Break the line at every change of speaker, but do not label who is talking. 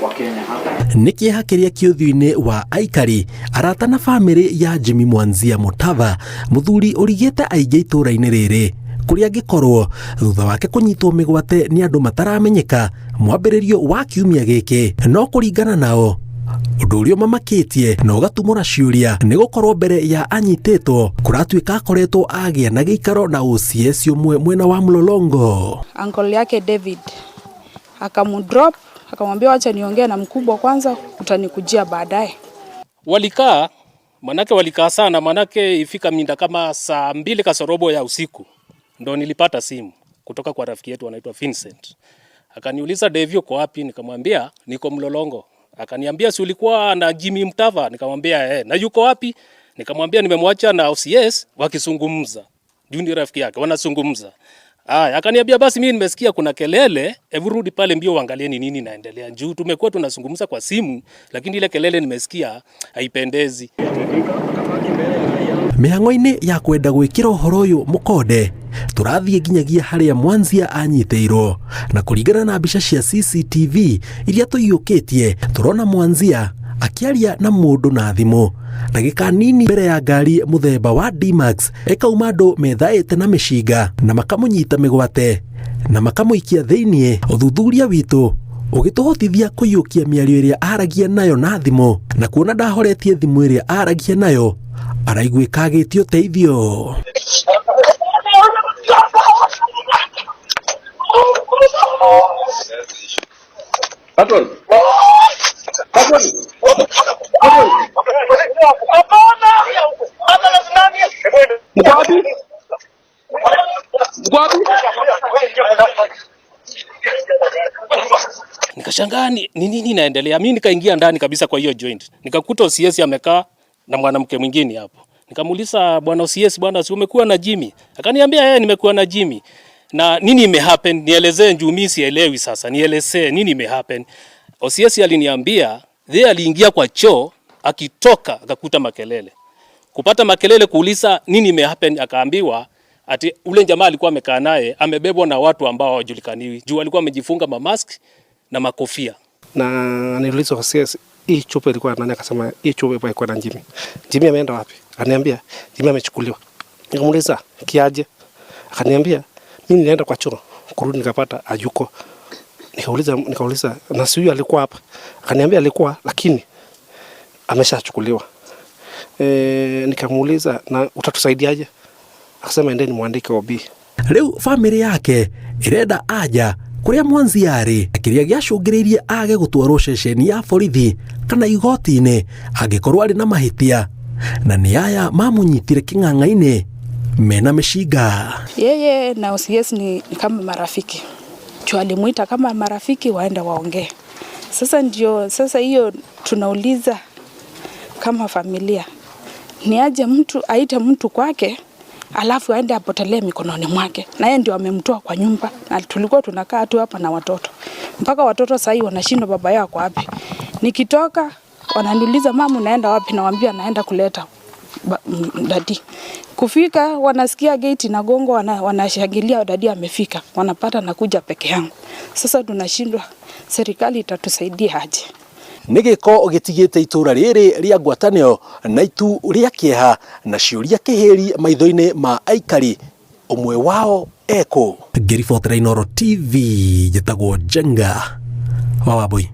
Wakenya hapa.
Nĩ kĩeha kĩrĩa kĩ ũthiũ-inĩ wa aikari, arata na bamĩrĩ ya Jimmy Mwanzia Mutava, mũthuri ũrigĩte aingĩ itũũra-inĩ rĩrĩ kũrĩa angĩkorwo thutha wake kũnyitwo mĩgwate nĩ andũ mataramenyeka mwambĩrĩrio wa kiumia gĩkĩ. No kũringana nao, ũndũ ũrĩa ũmamakĩtie na ũgatumũra ciũria nĩ gũkorwo mbere ya anyitĩtwo kũratuĩka akoretwo agĩa na gĩikaro na OCS ũmwe mwena wa Mlolongo.
Uncle yake David akamdrop, akamwambia wacha niongee na mkubwa kwanza, utanikujia baadaye.
Walikaa manake, walikaa sana manake, ifika minda kama saa 2 kasorobo ya usiku ndo nilipata simu kutoka kwa rafiki yetu anaitwa Vincent. Akaniuliza, "Devi, uko wapi?" Nikamwambia niko Mlolongo. Akaniambia, "Si ulikuwa na Jimmy Mtava?" Nikamwambia eh. "Na yuko wapi?" Nikamwambia nimemwacha na OCS wakizungumza. Juu ni rafiki yake, wanazungumza. Aya, akaniambia, "Basi mimi nimesikia kuna kelele, hebu rudi pale mbio uangalie ni nini inaendelea. Juu tumekuwa tunazungumza kwa simu, lakini ile kelele nimesikia haipendezi."
Mĩhang'o-inĩ ya kwenda gwĩkĩra ũhoro ũyũ mũkonde, tũrathiĩ nginyagia harĩa Mwanzia anyitĩirwo, na kũringana na mbica cia CCTV iria tũiyũkĩtie, tũrona Mwanzia akĩaria na mũndũ na thimũ ndagĩka nini mbere ya ngari mũthemba wa D-Max ĩkauma andũ methaĩte na mĩcinga na makamũnyita mĩgwate na makamũikia thĩiniĩ. Ũthuthuria witũ ũgĩtũhotithia kũiyũkia mĩario ĩrĩa aragia nayo na thimũ, na kuona ndahoretie thimũ ĩrĩa aragia nayo, araiguĩka agĩtio ũteithio.
Patron. Patron. Patron. Mko wapi? Mko wapi?
Nikashangaa ni nini inaendelea. Mimi nikaingia ndani kabisa kwa hiyo joint. Nikakuta OCS amekaa na mwanamke mwingine hapo. Nikamuuliza, "Bwana OCS, bwana, si umekuwa na Jimmy?" Akaniambia, "Yeye, nimekuwa na Jimmy." "Na nini imehappen? Nielezee juu mimi sielewi sasa. Nielezee nini imehappen." OCS aliniambia yeye aliingia kwa choo, akitoka akakuta makelele. Kupata makelele, kuuliza nini imehappen, akaambiwa ati ule jamaa alikuwa amekaa naye amebebwa na watu ambao hawajulikaniwi. Juu alikuwa amejifunga mamask na makofia.
Na niliuliza OCS, "Hii chupa ilikuwa nani?" Akasema hii chupa ilikuwa na Jimmy. "Jimmy ameenda wapi?" Akaniambia Jimmy amechukuliwa. Nikamuuliza, "Kiaje?" Akaniambia, "Mimi nilienda kwa choo, kurudi nikapata hayuko." Nikauliza, "Na si huyu alikuwa hapa?" Akaniambia alikuwa, lakini ameshachukuliwa. Nikamuuliza, "Na utatusaidiaje?" Akasema, "Endeni muandike OB."
Rĩu bamĩrĩ yake ĩrenda anja kũrĩa Mwanzia arĩ na kĩrĩa gĩacũngĩrĩirie age gũtwarwo ceceni ya borithi kana igoti-inĩ angĩkorwo arĩ na mahĩtia, na nĩ aya mamũnyitire kĩng'ang'a-inĩ mena mĩcinga.
Yeye na OCS ni kama marafiki, juu alimuita kama marafiki waende waongee. Sasa ndio sasa hiyo tunauliza kama familia, ni aje mtu aite mtu kwake alafu aende apotelee mikononi mwake, na yeye ndio amemtoa kwa nyumba, na tulikuwa tunakaa tu hapa na watoto, mpaka watoto sasa hivi wanashindwa baba yao ako wapi. Nikitoka wananiuliza, "Mama, unaenda wapi?" Nawaambia naenda kuleta daddy. Kufika wanasikia gate inagongwa, wanashangilia daddy amefika, wanapata nakuja peke yangu. Sasa tunashindwa serikali itatusaidia aje?
Nĩ gĩko gĩtigĩte itũũra rĩrĩ rĩa ngwatanĩro na itu rĩa kĩeha na ciũria kĩhĩri maitho-inĩ ma aikari, ũmwe wao ekũ. Ngĩribotera Inooro TV, njĩtagwo Njenga wa Wambui.